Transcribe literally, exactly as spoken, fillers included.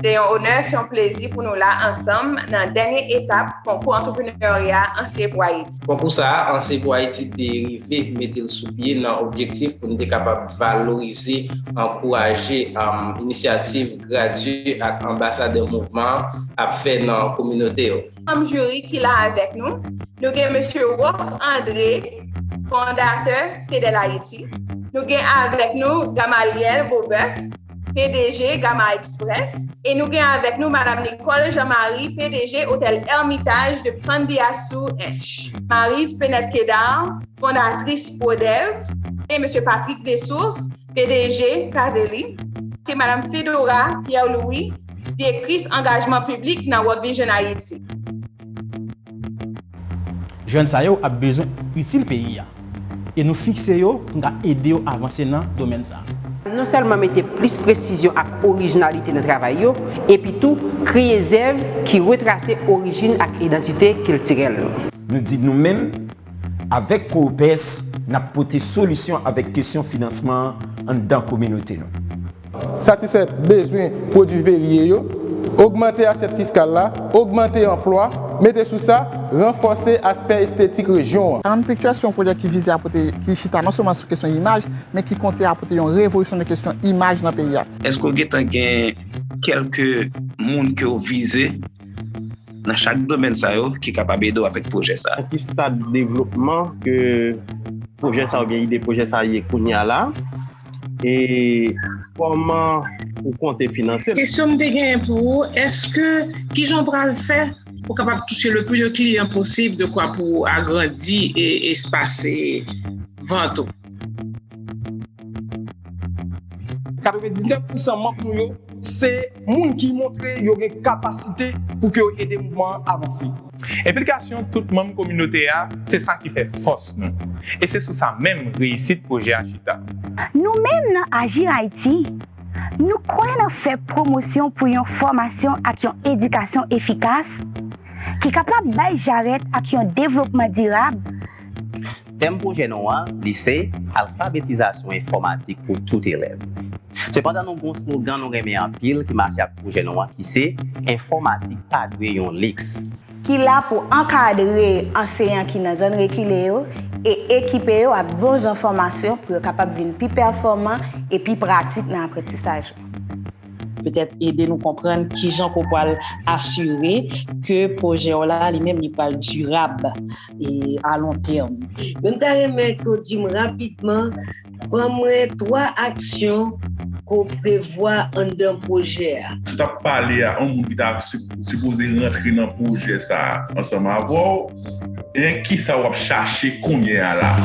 Se yon onè, se yon plezi pou nou la ansanm nan dènye etap konkou antreprenarya Anse pou Ayiti. Konkou sa a, Anse pou Ayiti te rive mete l sou pye nan objektif pou n te kapab valorize, ankouraje, um, inisyativ gradye ak anbasadè mouvman an ap fè nan kominote yo. Manm jiri ki la avèk nou, nou gen mesye Rock André, fondatè Cedel Ayiti. Nou gen avèk nou Gamaliel Beaubœuf, P D G Gama Express. E nou gen avèk nou Madam Nicole Jean-Marie, P D G Hôtel Hermitage de Pandiasou Ench. Maryse Penette Kedar, fondatris Prodev. E Mesye Patrick Dessources, P D G Kazeli. Se Madam Fedora Pierre-Louis, direktris angajman piblik nan World Vision Haiti. Jèn sa yo ap bezwen itil peyi a. E nou fikse yo pou n ka ede yo avanse nan domèn sa a. Non sèlman mete plis presizyon ak orijinalite nan travay yo, epi tou kreye zèv ki retrase orijin ak idantite kiltirèl nou. Nou di nou menm, avèk Coopers, n ap pote solisyon avèk kesyon finansman an anndan kominote nou. Satisfè bezwen pwodui verye yo, ogmante asyèt fiskal la, ogmante anplwa, mete sou sa, ranfòse aspè estetik rejyon an. Island Pictures se yon pwojè ki vize a pote, ki chita non sèlman sou kesyon imaj, men ki konte a pote yon revolisyon nan kesyon imaj nan peyi a. Èske w gentan gen kèlke moun ke w vize nan chak domèn sa yo ki kapab ede w avèk pwojè sa a? Nan ki stad devlopman ke pwojè sa a oubyen ide pwojè sa a ye kounye a la? E kòman ou konte finanse l? Kesyon m te genyen pou ou, èske, kijan w pral fè pou w kapab touche le plus de clients possible, de kwa pou w agrandi e espas vant ou? Katrevendiznèf pousan manm nou yo se moun ki montre yo gen kapasite pou ke yo ede mouvman an avanse. Enplikasyon tout manm kominote a se sa ki fè fòs nou. E se sou sa menm reyisit pwojè a chita. Nou menm nan Agir Haïti, nou kwè nan fè pwomosyon pou yon fòmasyon ak yon edikasyon efikas ki kapab bay jarèt ak yon devlopman dirab. Tèm pwojè nou an, li se Alfabetizasyon enfòmatik pou tout elèv. Sepandan, nou gen yon slogan nou renmen anpil ki mache ak pwojè nou an, ki se Enfòmatik pa dwe yon liks. Ki la pou ankadre anseyan ki nan zòn rekile yo e ekipe yo ak bon jan fòmasyon pou yo kapab vin pi pèfòman e pi pratik nan aprantisaj yo. Petèt ede nou konprann kijan ke w pral asire ke pwojè w la li menm li pral dirab e a lon tèm. Men m ta renmen ke w di m rapidman, ban mwen twa aksyon ke w prevwa anndan pwojè a. Si w t ap pale a yon moun ki ta sipoze rantre nan pwojè sa a ansanm avè w, en kisa w ap chache kounye a la?